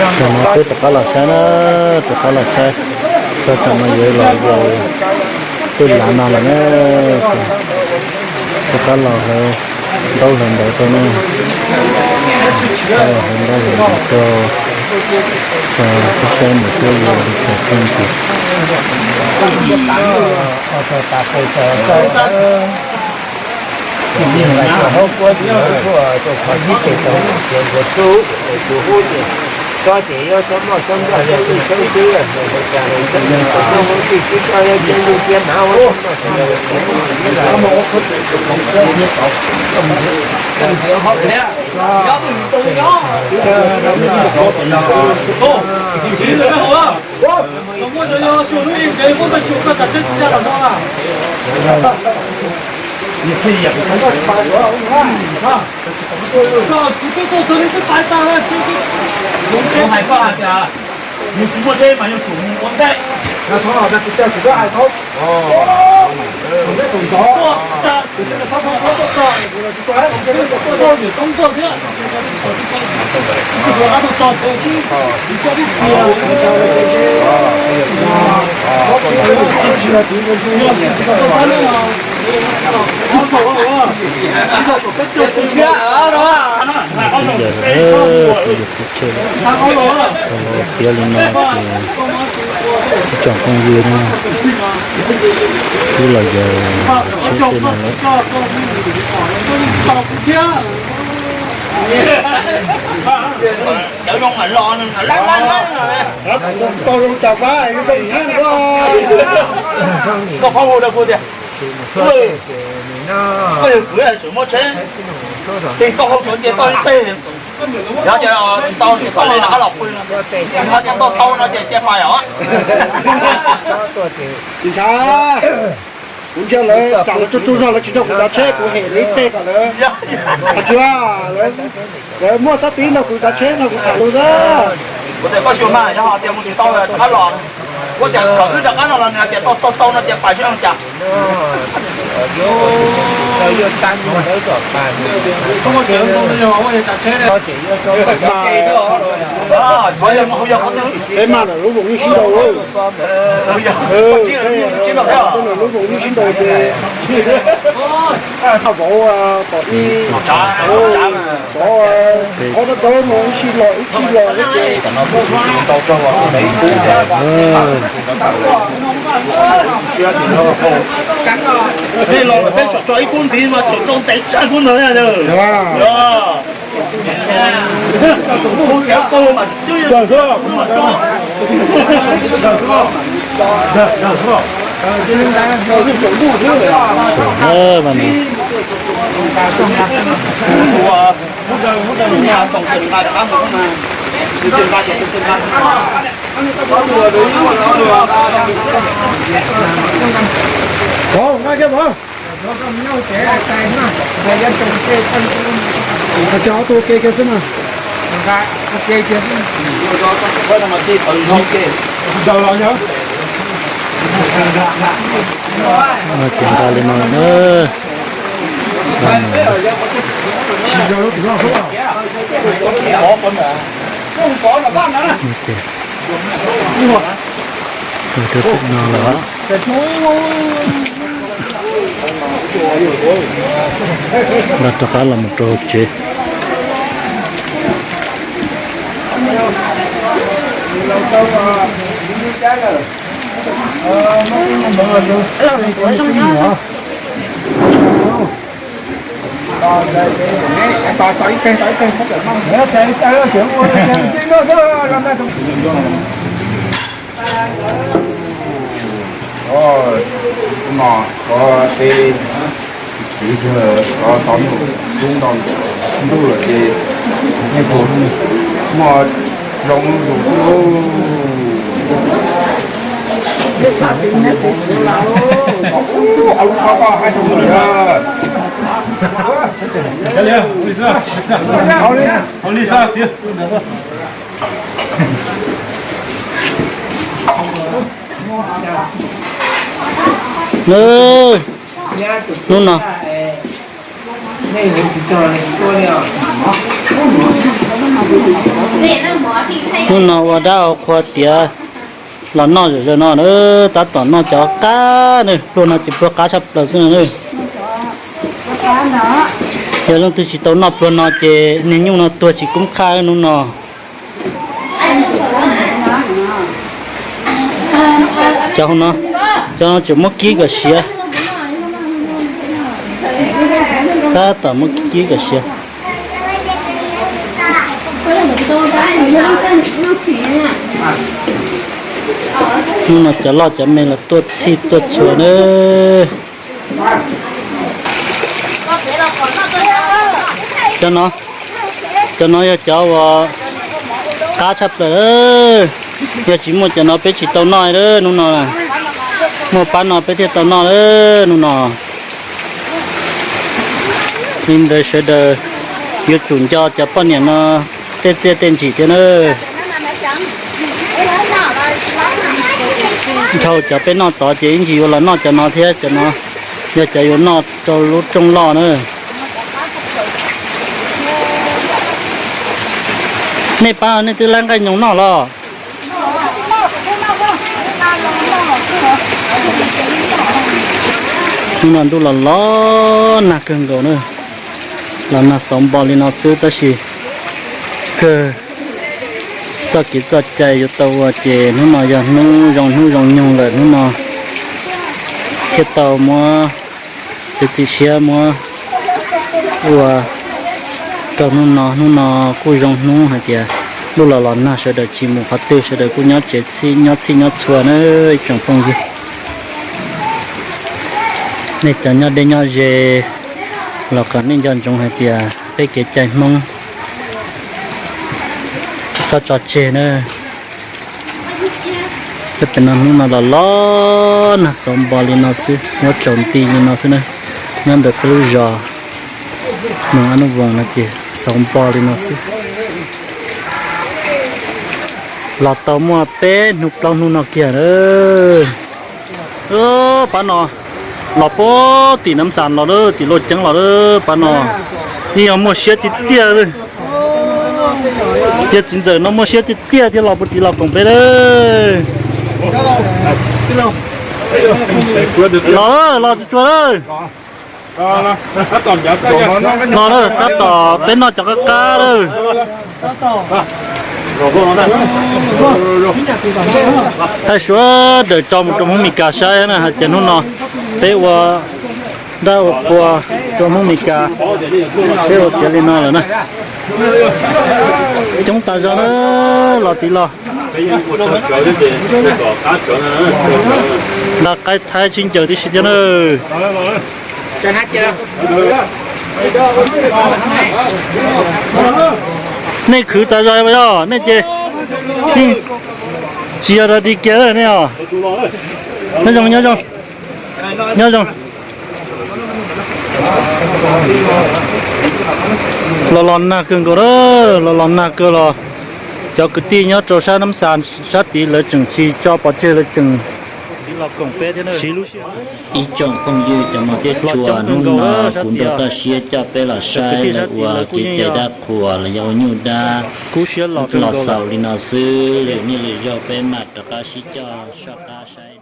Tam no peb rov qab los saib na, rov qab los saib, txog tam no yuav los yos tej lav no lawm na. Rov qab los hlawv ntaub hlawv ntawv rau na, hlawv ntaub hlawv ntawv rau, rau peb saib ntawm peb yuav li cas thiaj ntxim. Kuv hais koj hais tias yus tsis muaj tsheb mas yus tsum mus ua ntej. Yog, kuv yog kuv tsheb, tau los tiav li no ces ib tsoom phooj ywg na, wb los yos tsheb tej no lawm. Tau zoo cas fab zoo thaj ko. Koj pab hu rau kuv tias, koj yog kuv tseem muaj tsheb, tig koj hau tsuav nce toj ib teg, yog tias tsis tau ces koj li rov qab los pw, yog tias tau tau no ces cia pais os. Tsis ntshai, kuv ntsia lawv tsam lawv tsaug tsaug zog lawv tsis nrog kuv cov tsheb, kuv hem lawv ib teg kom lawv, tsis, lawv muaj xab tiv nrog kuv cov tsheb nrog kuv tham lus xwb. Kuv tias koj xyuas mas yog tias mus tsis tau rov qab los, kuv tias kom wb rov qab no los nws tias tau tau tau no ces pais seb zoo cas. Peb mas lawm lub voos yeej sib ntaus, peb lawm lub voos yeej sib ntaus ces, vauv tom ib, vauv qhov dawb dawb no ib sij los ib sij los. Peb los peb tso ib kub ntxiv mas tso ntev tshaj kub ntawd. Cov ob tug ua ke kiag xwb na. Ces nqa li no na. Ces no lawm. Nqa rov qab los mus rau hauv tsev. No, o, teb, txiv, o, tau nyuj kub nto ntuj lawm ces nej puas muaj zoo zus xwb lauj. Lub qhov koj hais rau kuv lawm. Hnub no. Hnub no ua dab ua qhua tiav los noj zom zaws no na, tab tom noj cov qab na, pluag no ces pluag qab tshaj plaws xwb no na. Yog leej twg tsis tau noj pluag no ces niag nyuj no tuag tsis kub qhaj hnub no. Cov no, cov no tseem muab kib kom siav. Tab tom muab kib kom siav. Hnub no cov loj cov me los tuaj txhij tuaj txhua na. Cov no, cov no yog cov uas qab tshaj plaws. Yog tsis muaj cov no peb tsis tau noj hnub no. Muaj pab no peb thiaj tau noj hnub no. Li ntawd sawv daws yuav tsum nco cov poj niam no tej txiaj tej ntsim thiab na. Dhau cov peb noj tod ces ib ntsis yuav los noj cov no thiab, cov no yog cov yuav noj rau lub rooj loj na. Nej pab nej twb laib nqaij nyoos noj los? Hnub no ntuj los los nag kawg nkaus na, los nag xauv npo li no xwb tab sis kawg txoj kev txoj cai yuav tau ua ces hnub no yog hnub zoo hnub zoo nyoog lawm hnub no thiaj tau muab txiav txim siab muab ua rau hnub no. Hnub no kuj zoo hnub hais tias ntuj los los nag sawv daws tsis mus qhov twg, sawv daws kuj nyob tsev txhij nyob txhij nyob txhua na ib tsoom phooj ywg. Nej cov nyob deb nyob ze los kom nej nco ntsoov hais tias peb kev cai Hmoob txhob tso tseg na. Peb pem no hnub no los los nag xauv npo li no xwb, muab tsaus nti li no xwb na. Nyob ntawm peb lub zos Moos Ab Nub Voos no ces xauv npo li no xwb. Los tau muaj peb hnub plaub hnub no kiag na. Pab no los puag tim Nab Xas los, tim Lauj Ceeb los, pab no yeej yog muaj siab tiag tiag li. Yog txiv ntxawm no muaj siab tiag tiag thiaj los puag tim los koom peb lawm. Los, los tsuag tsuag lawm. No na, tab tom peb noj cov qab qab lawm. Thaij sawv daws tso mus rau Hmoob Mes Kas saib na, hais tias hnub no peb ua dab ua qhua rau Hmoob Mes Kas, peb ua tiav li no lawm na. Coob tas zog na, los tim los. Nqa qaib Thaib sib ncaws tib si thiab na. Nej khwv tas zog yog nej ces yeej tsis yog dog dig kiag nej os. Nyob zoo, nyob zoo, nyob zoo. Los los nag kawg nkaus na, los los nag kawg los cov kwv tij nyob rau sab Nab Xas sab tid lawv tseem tsis tso pov tseg, lawv tseem siv lub sij hawm. Ib tsoom phooj ywg cov mos thiab tshua, hnub no kuv nrog toj siab coj peb los saib lawv ua kev cai dab qhuas los yog ua nyuj dab los xaus li no xwb, lwm niaj lwm zaug peb mam rov qab sib coj soj qab saib.